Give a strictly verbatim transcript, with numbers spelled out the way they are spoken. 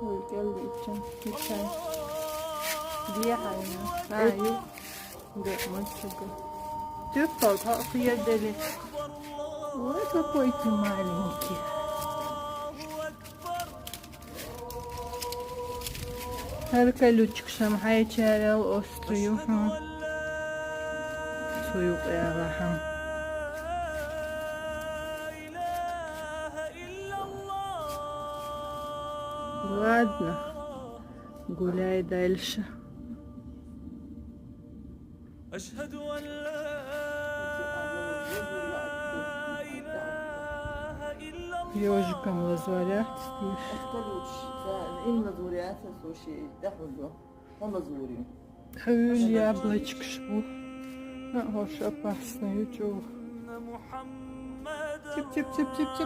Ой, кӀелли иччан, иччан. Дехьа ина. А, ю. Да, мальчика. Тюппал, та, хъия дели. Ой, какой ты маленький. Гьар колючка шамхьайчарал острую, ха. Суюкъ яла, ха. Ладно. Гуляй дальше. أشهد أن لا إله إلا الله. Ёжиком лазурят. Именно зурят, слушай, да, худу. Хьуна зури. Хьуна яблочкаш бу. А, гьош опасный ю чӀу. Чип, чип, чип, чип, чип.